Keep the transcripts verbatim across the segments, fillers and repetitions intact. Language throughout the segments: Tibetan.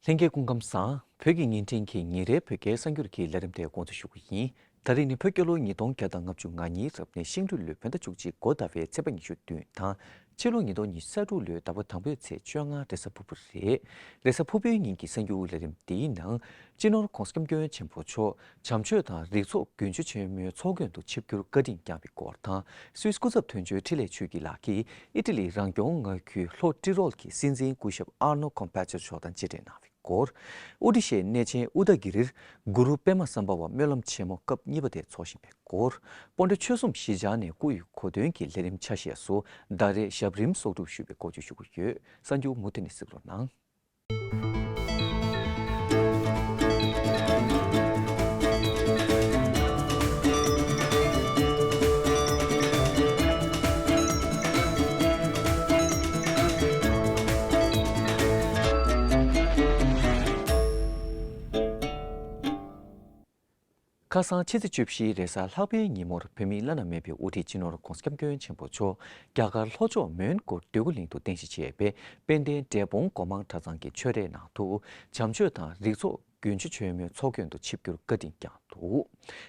ལྷན་རྒྱས་སྐུ་ཁམས་བཟང་། བོད་ཀྱི་བརྙན་འཕྲིན་གྱི་ཉིན་རེའི་བོད་སྐད་གསར་འགྱུར་གྱི་ལས་རིམ་དེ་འགོ་འཛུགས་ཞུ་གི་ཡིན། ད་རེས་ནི་བོད་རྒྱལ་ལོ་ཉིས་སྟོང་བརྒྱ་དང་ལྔ་བཅུ་ང་གཉིས་རབ་གནས་ཤིང་སྦྲུལ་ལོའི་བོད་ཟླ་བཅུ་གཅིག་འགོ་ཟླ་བའི་ཚེས་པ་ཉི་ཤུ་བདུན་དང་། ཕྱི་ལོ་ཉིས་སྟོང་ཉི་ཤུ་རྩ་དྲུག་ལོའི་ཟླ་བ་དང་པོའི་ཚེས་བཅོ་ལྔ་རེས་གཟའ་ཕུར་བུ་རེད། རེས་གཟའ་ཕུར་བུའི་ཉིན་གྱི་གསར་འགྱུར་ལས་རིམ་འདིའི་ནང་། སྤྱི་ནོར་༧གོང་ས་༧སྐྱབས་མགོན་ཆེན་པོ་མཆོག་བྱམས་ཆོས་དང་རིགས་ཚོགས་རྒྱུན་སྤྱོད་ཆེན་མོའི་ཚོགས་མགོན་དུ་ཆིབས་བསྒྱུར་བཀའ་དྲིན་བསྐྱངས་པའི་སྐོར་དང་། སུད་སི་སྐུ་ཚབ་དོན་གཅོད་འཕྲིན་ལས་ཆོས་སྐྱིད་ལགས་ཀྱིས་ཨི་ཊ་ལི་རང་སྐྱོང་མངའ་ཁུལ་ལྷོ་ཏི་རོལ་གྱི་སྲིད་འཛིན་སྐུ་ཞབས་ཨར་ནོ་ཀོམ་པ་ཅར་མཆོག་དང་མཇལ་འཕྲད་གནང་བའི་སྐོར། ཨོ་ཏི་ཤའི་གནས་ཆེན་ཨུ་ད་གི་རིར་གུ་རུ་པད་མ་སམ་བྷ་བ་སྨོན་ལམ་ཆེན་མོ་སྐབས་གཉིས་པ་དེ་འཚོགས་བཞིན་པའི་སྐོར། སྤོན་ཊ་ཆོལ་གསུམ་གཞིས་ཆགས་ནས་སྐུ་ཡི་གོ་སྟོན་གྱི་ལས་རིམ་ཆ་ཤས་སུ་ཟླ་རེ་ཞབས་རིམ་གསོག་སྒྲུབ་ཞུས་པའི་སྐོར་བརྗོད་ཞུ་གི་ཡོད། གསར་འགྱུར་མུ་མཐུད་ནས་གཟིགས་རོགས་གནང་། ཁ་སང་ཕྱི་ཚེས་བཅུ་བཞིའི་རེས་གཟའ་ལྷག་པའི་ཉིན་མོར་བོད་མིའི་བླ་ན་མེད་པའི་དབུ་ཁྲིད་སྤྱི་ནོར་༧གོང་ས་༧སྐྱབས་མགོན་ཆེན་པོ་མཆོག་རྒྱ་གར་ལྷོ་ཕྱོགས་མོན་གྷོ་འདོད་རྒུ་གླིང་དུ་རྟེན་གཞི་བྱས་པའི་དཔལ་ལྡན་འབྲས་སྤུངས་སྒོ་མང་གྲྭ་ཚང་གི་ཆོས་རའི་ནང་དུ་བྱམས་ཆོས་དང་རིགས་ཚོགས་རྒྱུན་སྤྱོད་ཆེན་མོའི་ཚོགས་མགོན་དུ་ཆིབས་བསྒྱུར་བཀའ་དྲིན་བསྐྱངས་འདུག།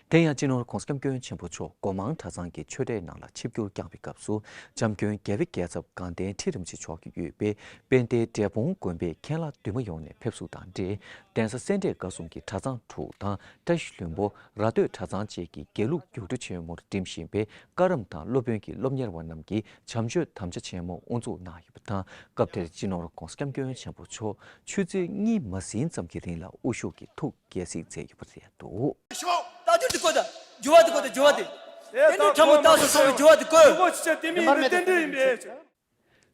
དེ་ཡང་སྤྱི་ནོར་༧གོང་ས་༧སྐྱབས་མགོན་ཆེན་པོ་མཆོག་སྒོ་མང་གྲྭ་ཚང་གི་ཆོས་རའི་ནང་ལ་ཆིབས་བསྒྱུར་བསྐྱངས་པའི་སྐབས་སུ་འཇམ་མགོན་རྒྱལ་བའི་རྒྱལ་ཚབ་དགའ་ལྡན་ཁྲི་རིན་པོ་ཆེ་མཆོག་གིས་དབུས་པའི་དཔལ་ལྡན་འབྲས་སྤུངས་དགོན་པའི་མཁན་བླ་འདུས་མ་ཡོངས་ནས་ཕེབས་བསུ་དང་འབྲེལ། གདན་ས་སེ་འབྲས་དགའ་གསུམ་གྱི་གྲྭ་ཚང་དྲུག་དང་བཀྲ་ཤིས་ལྷུན་པོ། ར་སྟོད་གྲྭ་ཚང་བཅས་ཀྱིས་དགེ་ལུགས་རྒྱུགས་སྤྲོད་ཆེན་མོར་འགྲིམ་བཞིན་པའི་བཀའ་རམས་དང་སློབ་དཔོན་གྱི་སློབ་གཉེར་བ་རྣམས་ཀྱིས་བྱམས་ཆོས་དམ་བཅའ་ཆེན་མོ་དབུ་འཛུགས་གནང་ཡོད་པ་དང་། སྐབས་དེར་སྤྱི་ནོར་༧གོང་ས་༧སྐྱབས་མགོན་ཆེན་པོ་མཆོག་ཆུ་ཚོད་གཉིས་མ་ཟིན་ཙམ་གྱི་རིང་ལ་དབུ་བཞུགས་ཀྱིས་ཐུགས་དགྱེས་གཟིགས་མཛད་ཡོད་པ་རེད་འདུག། ཤོག་ད་རྒྱུ་དེ་བཀོད་དང་འགྱུར་བ་དེ་བཀོད་དང་འགྱུར་བ་དེ། རྟེན་འབྲེལ་ཕྲ་མོ་རྟགས་སུ་སོང་བའི་འགྱུར་བ་དེ་བཀོད། རྟེན་འབྲེལ་ཡིན་པས།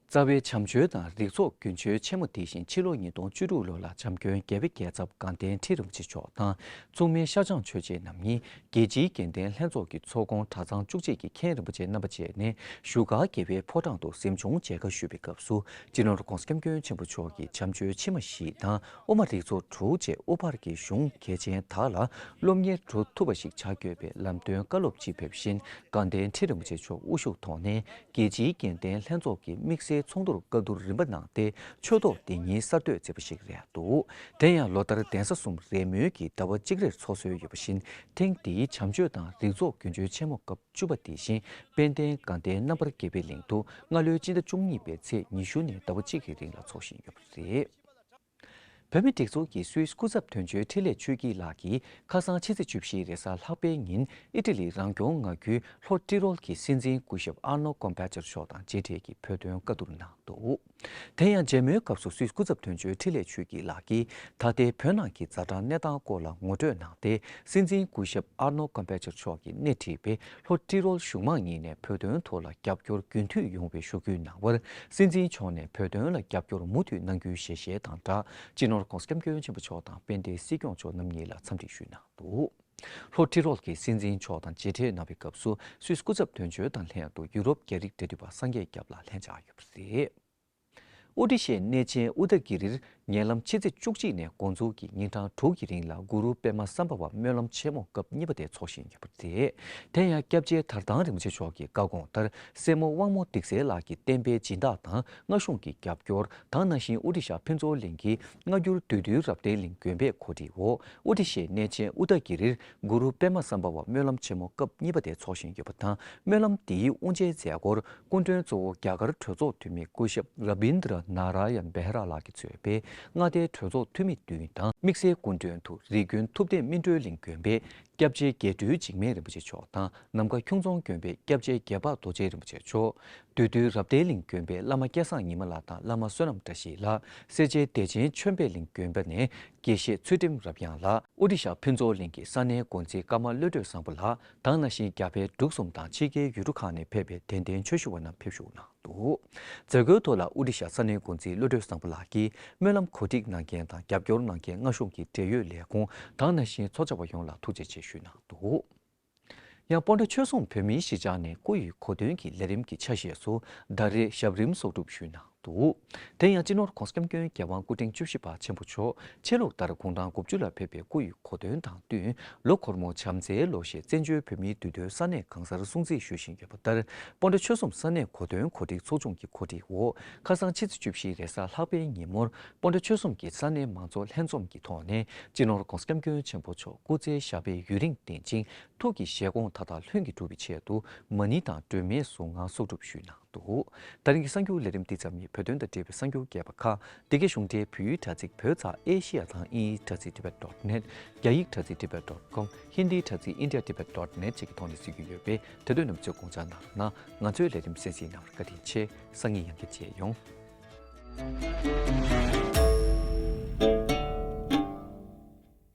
རྩ་བའི་བྱམས་ཆོས་དང་རིགས་ཚོགས་རྒྱུན་སྤྱོད་ཆེན་མོ་དེ་བཞིན་ཕྱི་ལོ་ཉིས་སྟོང་བཅུ་དྲུག་ལོ་ལ་འཇམ་མགོན་རྒྱལ་བའི་རྒྱལ་ཚབ་དགའ་ལྡན་ཁྲི་རིན་པོ་ཆེ་མཆོག་དང་མཚུངས་མེད་ཤར་བྱང་ཆོས་རྗེ་རྣམ་གཉིས། རྒྱལ་སྤྱིའི་དགེ་ལྡན་ལྷན་ཚོགས་ཀྱི་ཚོགས་ཁོངས་གྲྭ་ཚང་བཅུ་གཅིག་གི་མཁན་རིན་པོ་ཆེ་རྣམ་པ་བཅས་ནས་བཞུགས་སྒར་རྒྱལ་བའི་ཕོ་བྲང་དུ་གཟིམ་ཆུང་མཇལ་ཁ་ཞུས་པའི་སྐབས་སུ་སྤྱི་ནོར་༧གོང་ས་༧སྐྱབས་མགོན་ཆེན་པོ་མཆོག་གིས་བྱམས་ཆོས་ཕྱི་མ་བཞི་དང་དབུ་མ་རིགས་ཚོགས་དྲུག་བཅས་དབུ་ཕར་གྱི་གཞུང་གལ་ཆེན་དག་ལ་སློབ་གཉེར་གྲུབ་ཐུབ་པ་ཞིག་བྱ་དགོས་པའི་ལམ་སྟོན་བཀའ་སློབ་ཅིག་ཕེབས་བཞིན། དགའ་ལྡན་ཁྲི་རིན་པོ་ཆེ་མཆོག་དབུ་བཞུགས་ཐོག་ནས་རྒྱལ་སྤྱིའི་དགེ་ལྡན་ལྷན་ཚོགས་ཀྱི་དམིགས་བསལ་ཚོགས་འདུར་བཀའ་བསྡུར་རིམ་པ་གནང་སྟེ་ཆོས་ཐོག་དེ་ཉིད་གསར་གཏོད་མཛད་པ་ཞིག་རེད་འདུག། དེ་ཡང་ལོ་ལྟར་གདན་ས་གསུམ་རེས་མོས་ཀྱིས་ཟླ་བ་གཅིག་རེར་འཚོགས་སྲོལ་ཡོད་པ་བཞིན། ཐེངས་འདིའི་བྱམས་ཆོས་དང་རིགས་ཚོགས་རྒྱུན་སྤྱོད་ཆེན་མོ་སྐབས་བཅུ་པ་དེ་བཞིན་དཔལ་ལྡན་དགའ་ལྡན་རྣམ་པར་རྒྱལ་བའི་གླིང་དུ་སྔ་ལོའི་སྤྱི་ཟླ་བཅུ་གཉིས་པའི་ཚེས་ཉི་ཤུ་ནས་ཟླ་བ་གཅིག་གི་རིང་ལ་འཚོགས་བཞིན་ཡོད་པ་རེད། བོད་མིའི་སྒྲིག་འཛུགས་ཀྱི་སུད་སི་སྐུ་ཚབ་དོན་གཅོད་འཕྲིན་ལས་ཆོས་སྐྱིད་ལགས་ཀྱིས་ཁ་སང་ཕྱི་ཚེས་བཅུ་བཞིའི་རེས་གཟའ་ལྷག་པའི་ཉིན་ཨི་ཊ་ལི་རང་སྐྱོང་མངའ་ཁུལ་ལྷོ་ཏི་རོལ་གྱི་སྲིད་འཛིན་སྐུ་ཞབས་ཨར་ནོ་ཀོམ་པ་ཅར་མཆོག་དང་མཇལ་འཕྲད་ཀྱིས་བོད་དོན་བཀའ་བསྡུར་གནང་འདུག། དེ་ཡང་མཇལ་མོལ་སྐབས་སུ་སུད་སི་སྐུ་ཚབ་དོན་གཅོད་འཕྲིན་ལས་ཆོས་སྐྱིད་ལགས་ཀྱིས་ད་ལྟའི་བོད་ནང་གི་ཛ་དྲག་གནས་སྟངས་སྐོར་ལ་ངོ་སྤྲོད་གནང་སྟེ། སྲིད་འཛིན་སྐུ་ཞབས་ཨར་ནོ་ཀོམ་པ་ཅར་མཆོག་གིས་སྣེ་ཁྲིད་པའི་ལྷོ་ཏི་རོལ་གཞུང་མང་གཉིས་ནས་བོད་དོན་ཐོག་ལ་རྒྱབ་སྐྱོར་རྒྱུན་མཐུད་ཡོང་བའི་ཞུ་སྐུལ་གནང་བར། སྲིད་འཛིན་མཆོག་ནས་བོད་དོན་ལ་རྒྱབ་སྐྱོར་མུ་མཐུད་གནང་རྒྱུའི་ཞལ་བཞེས་དང་སྦྲགས། སྤྱི་ནོར་༧གོང་ས་༧སྐྱབས་མགོན་ཆེན་པོ་མཆོག་དང་དཔལ་ལྡན་སྲིད་སྐྱོང་མཆོག་རྣམ་གཉིས་ལ་འཚམས་འདྲི་ཞུས་གནང་འདུག། ལྷོ་ཏི་རོལ་གྱི་སྲིད་འཛིན་མཆོག་དང་མཇལ་འཕྲད་གནང་བའི་སྐབས་སུ། སུད་སི་སྐུ་ཚབ་དོན་གཅོད་དང་ལྷན་དུ་ཡུ་རོབ་རྒྱ་རིགས་འབྲེལ་མཐུད་པ་སངས་རྒྱས་སྐྱབས་ལགས་ལྷན་བཅར་ཡོད་པ་རེད། ཨོ་ཏི་ཤའི་གནས་ཆེན་ཨུ་ད་གི་རིར་ཉེ་ལམ་ཕྱི་ཚེས་བཅུ་གཅིག་ནས་འགོ་འཛུགས་ཀྱིས་ཉིན་གྲངས་དྲུག་གི་རིང་ལ་གུ་རུ་པདྨ་སམ་བྷ་བ་སྨོན་ལམ་ཆེན་མོ་སྐབས་གཉིས་པ་དེ་འཚོགས་བཞིན་ཡོད་པ་རེད། དེ་ཡང་སྐྱབས་རྗེ་དར་ཐང་རིན་པོ་ཆེ་མཆོག་གི་བཀའ་དགོངས་ལྟར། སྲས་མོ་དབང་མོ་སྡིག་གསལ་ལགས་ཀྱི་བསྟན་པའི་སྦྱིན་བདག་དང་མངའ་གཞུང་གི་རྒྱབ་སྐྱོར། དེ་ནང་བཞིན་ཨོ་ཏི་ཤ་ཕུན་ཚོགས་གླིང་གི་སྔ་འགྱུར་བདུད་འདུལ་རབ་བརྟན་གླིང་དགོན་པས་གོ་སྒྲིག་འོག། ཨོ་ཏི་ཤའི་གནས་ཆེན་ཨུ་ད་གི་རིར་གུ་རུ་པདྨ་སམ་བྷ་བ་སྨོན་ལམ་ཆེན་མོ་སྐབས་གཉིས་པ་དེ་འཚོགས་བཞིན་ཡོད་པ་དང་། སྨོན་ལམ་འདིའི་དབུ་འབྱེད་མཛད་སྒོར་སྐུ་མགྲོན་གཙོ་བོ་རྒྱ་གར་གྲོས་ཚོགས་འཐུས་མི་སྐུ་ཞབས་ར་བིན་དྲ་ན་ར་ཡན་བེ་ཧ་ར་ལགས་ཀྱིས་གཙོས་པའི་མངའ་སྡེའི་གྲོས་ཚོགས་འཐུས་མི་བདུན་དང་། དམིགས་བསལ་སྐུ་མགྲོན་དུ་རིགས་མགོན་ཐུབ་བསྟན་སྨིན་གྲོལ་གླིང་དགོན་པའི་སྐྱབས་རྗེ་རྒྱས་སྤྲུལ་འཇིགས་མེད་རིན་པོ་ཆེ་མཆོག་དང་། ནམ་མཁའ་ཁྱུང་རྫོང་དགོན་པའི་སྐྱབས་རྗེ་རྒྱལ་འཕགས་རྡོ་རྗེ་རིན་པོ་ཆེ་མཆོག། བདུད་འདུལ་རབ་བརྟན་གླིང་དགོན་པའི་བླ་མ་སྐལ་བཟང་ཉི་མ་ལགས་དང་བླ་མ་བསོད་ནམས་བཀྲ་ཤིས་ལགས། སེར་བྱེས་བདེ་ཆེན་ཆོས་འཕེལ་གླིང་དགོན་པ་ནས་དགེ་བཤེས་ཚུལ་ཁྲིམས་རབ་དབྱངས་ལགས། ཨོ་ཏི་ཤ་ཕུན་ཚོགས་གླིང་གི་ས་གནས་འགོ་འཛིན་ཀརྨ་བློ་གྲོས་བཟང་པོ་ལགས། དེ་ནང་བཞིན་རྒྱ་བལ་འབྲུག་གསུམ་དང་ཕྱི་རྒྱལ་ཡུལ་གྲུ་ཁག་ནས་ཕེབས་པའི་དད་ལྡན་ཆོས་ཞུ་བ་རྣམས་ཕེབས་ཞུགས་གནང་འདུག། མཛད་སྒོའི་ཐོག་ལ་ཨོ་ཏི་ཤ་ས་གནས་འགོ་འཛིན་བློ་གྲོས་བཟང་པོ་ལགས་ཀྱིས་སྨོན་ལམ་གོ་སྒྲིག་གནང་མཁན་དང་རྒྱབ་སྐྱོར་གནང་མཁན་མངའ་གཞུང་གི་འབྲེལ་ཡོད་ལས་ཁུངས་དེ་ནང་བཞིན་ཚོགས་བཅར་བ་ཡོངས་ལ་ཐུགས་རྗེ་ཆེ་ཞུས་གནང་འདུག། ཡང་སྤོན་ཊ་ཆོལ་གསུམ་བོད་མིའི་གཞིས་ཆགས་ནས་སྐུ་ཡི་གོ་སྟོན་གྱི་ལས་རིམ་གྱི་ཆ་ཤས་སུ་ཟླ་རེའི་ཞབས་རིམ་གསོག་སྒྲུབ་ཞུས་གནང་ འདུག་དེ་ཡང་སྤྱི་ནོར་༸གོང་ས་༸སྐྱབས་མགོན་རྒྱལ་དབང་སྐུ་ཕྲེང་བཅུ་བཞི་པ་ཆེན་པོ་མཆོག་ཆེ་ལུགས་ལྟར་དགུང་གྲངས་དགུ་བཅུ་ལ་ཕེབས་པའི་སྐུ་ཡི་གོ་སྟོན་དང་བསྟུན། ལོ་འཁོར་མོ་བྱམས་བརྩེའི་ལོ་ཞེས་བཙན་བྱོལ་བོད་མིའི་འདུས་སྡོད་ས་གནས་གང་སར་སྲུང་བརྩི་ཞུ་བཞིན་ཡོད་པ་ལྟར། སྤོན་ཊ་ཆོལ་གསུམ་ས་གནས་གོ་སྟོན་གོ་སྒྲིག་ཚོགས་ཆུང་གི་གོ་སྒྲིག་འོག་ཁ་སང་ཕྱི་ཚེས་བཅུ་བཞིའི་རེས་གཟའ་ལྷག་པའི་ཉིན་མོར་སྤོན་ཊ་ཆོལ་གསུམ་གྱི་ས་གནས་མང་ཚོགས་ལྷན་འཛོམས་ཀྱི་ཐོག་ནས་སྤྱི་ནོར་༸གོང་ས་༸སྐྱབས་མགོན་ཆེན་པོ་མཆོག་སྐུ་ཚེ་ཞབས་པད་ཡུན་རིང་བརྟན་ཅིང་། ཐུགས་ཀྱི་བཞེད་དགོངས་མཐའ་དག་ལྷུན་གྱིས་འགྲུབ་པའི་ཆེད་དུ་མ་ཎི་དང་སྒྲོལ་མའི་གཟུངས་སྔགས་གསོག་སྒྲུབ་ཞུས་གནང་འདུག་ད་རིང་གི་གསར་འགྱུར་ལས་རིམ་འདི་ཙམ་ཡིན། བོད་དོན་དང་འབྲེལ་བའི་གསར་འགྱུར་རྒྱས་པ་ཁག་འདི་གའི་གཞུང་འབྲེལ་བོད་ཡིག་དྲ་ཚིགས་བོད་ཙ་ཨེ་ཤི་ཡ་དང་དབྱིན་ཡིག་དྲ་ཚིགས་tibet dot net། རྒྱ་ཡིག་དྲ་ཚིགས་tibet dot com། ཧིན་དིའི་དྲ་ཚིགས་india tibet dot net བཅས་ཀྱི་ཐོག་ནས་གཟིགས་རྒྱུ་ཡོད་པས། དེ་དོན་རྣམས་ཚོས་དགོངས་འཇགས་གནང་རོགས་གནང་། ང་ཚོའི་ལས་རིམ་གསན་གཟིགས་གནང་བར་བཀའ་དྲིན་ཆེ། སང་ཉིན་ཡང་བསྐྱར་མཇལ་ཡོང་།